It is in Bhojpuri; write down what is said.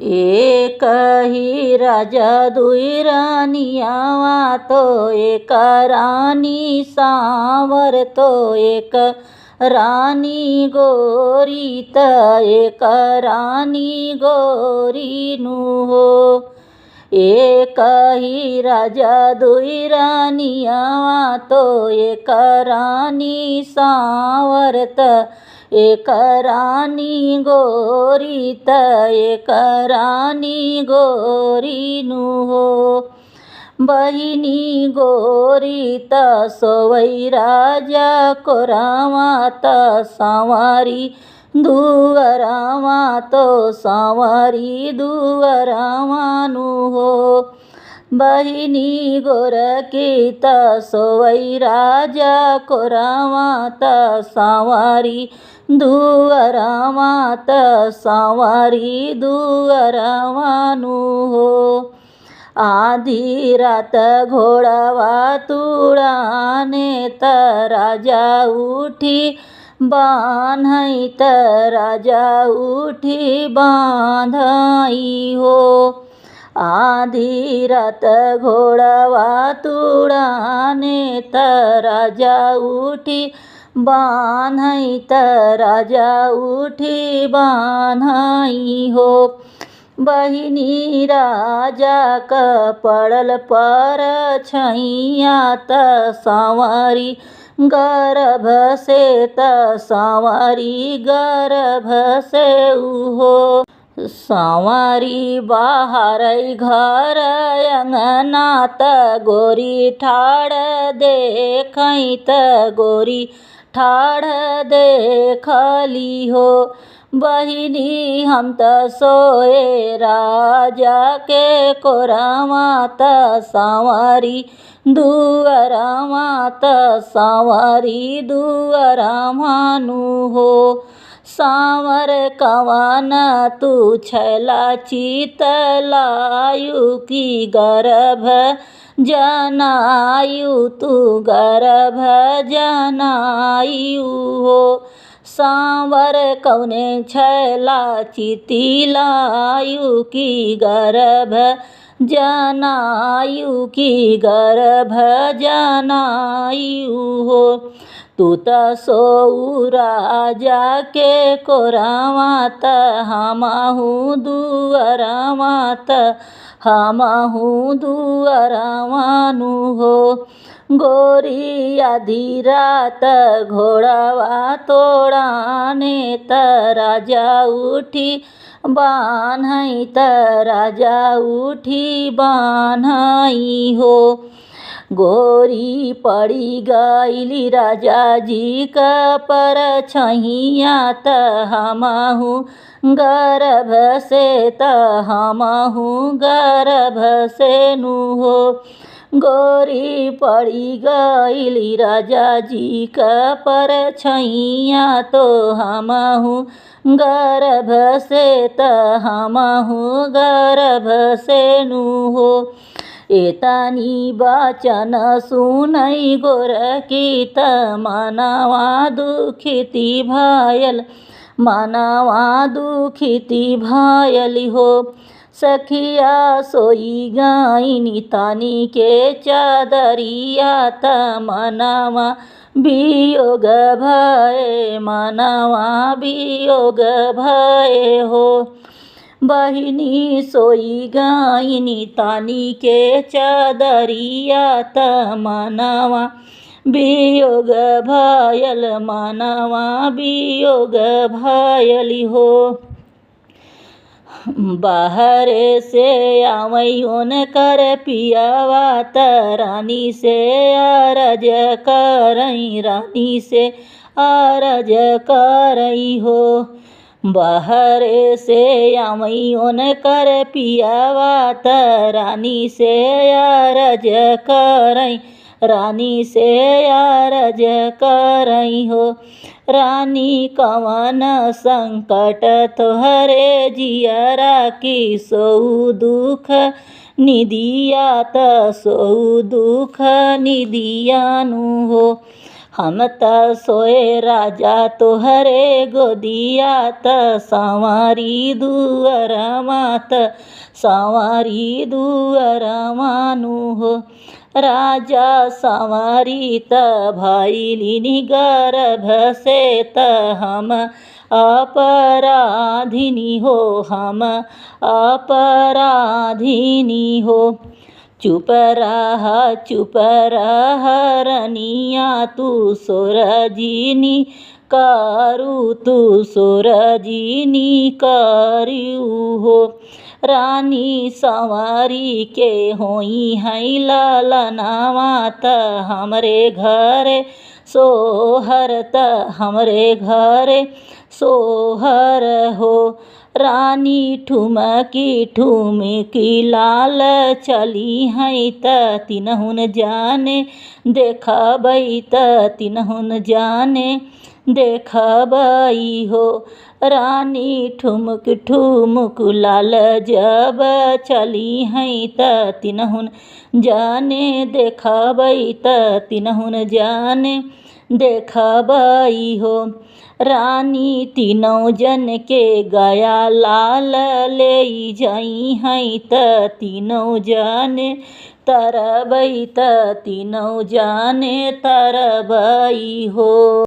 एक ही राजा दुई रानियावा तो एक रानी सांवर तो एक रानी गोरी त एक रानी गोरी नु हो। एक ही राजा दुई रानियावा तो एक रानी सांवर त एक रानी गोरी त एक रानी गोरी नु हो। बहिनी गोरी त सोवई राजा कोरावा त सांवरी दुअरावा तो सांवरी दुअरावा नु हो। बहिनी गोरकी त सोवई राजा कोरावा त सांवरी दुअरावा त सांवरी दुअरावा नु हो। आधी रात घोड़वा तुड़ाने त राजा उठी बान्हई त राजा उठी बांधई हो। आधी रात घोड़वा तुड़ाने त राजा उठी बान्हई त राजा उठी बान्हई हो। बहिनी राजा क पड़ल पर छैया त सांवरी गर्भ से त सांवरी गर्भ से उहो। सांवरी बाहर घर अंगना त गोरी ठाढ़ देखई त गोरी ठाढ़ देखली हो। बहिनी हम त सोए राजा के कोरावा त सांवरी दुअरावा त सांवरी दुअरावा नु हो। सांवर कवन तू छैला चितलायु की गर्भ जनायु तू गर्भ जनायु हो। सांवर कौने छैला चितिलायु की गर्भ जनायु की गर्भ जनायु हो। तू त सोऊ राजा के कोरावा त हमहू दुअरावा त हमहू दुअरावा नु हो। गोरी आधी रात घोड़वा तोड़ाने त राजा उठी बान्हई त राजा उठी बान्हई हो। गोरी पड़ी गईली राजा जी क पर छैया त हमहू गर्भ से त हमहू गर्भ से नु हो। गोरी पड़ी गईली राजा जी क पर छैया तो हमहू गर्भ से त हमहू गर्भ से नु हो। एतानी बचन सुनई गोरकी त मनवा दुखिती भयल मनवा दुखिती भयल हो। सखिया सोई गाइनी तानी के चादरिया त मनवा वियोग भये मनवा वियोग भये हो। बहिनी सोई गाइनी तानी के चादरिया त मनवा वियोग भयल मनवा वियोग भयल हो। बाहरे से आवई कर पियावा त रानी से अरज करई रानी से अरज करई हो। बाहरे से आवई कर पियावा त रानी से अरज करई रानी से अरज करई हो। रानी कवन संकट तोहरे जियरा की सोऊ दुख निदिया त सोऊ दुख निदिया नु हो। हम त सोए राजा तोहरे गोदिया त संवारी दुअरमा त संवारी दुअरमा नु हो। राजा संवारी त भइलिनी गर्भ से त हम अपराधिनी हो, हम अपराधिनी हो। चुप रह रनिया तू सोरजिनी करू, तू सोरजिनी करू हो। रानी संवारी के होई है ललनावा त हमरे घरे सोहर, त हमरे घरे सोहर हो। रानी ठुमकी ठुमकी लाल चली है त तिनहुन जाने देखबै, त तिनहुन जाने देखबै हो। रानी ठुमुक ठुमुक लाल जब चली है त तिनहुन जाने देखबै, त तिनहुन जाने देखबै हो। रानी तीनों जन के गया लाल ले जाई है त तीनों जाने तरबै, त तीनों जाने तरबै हो।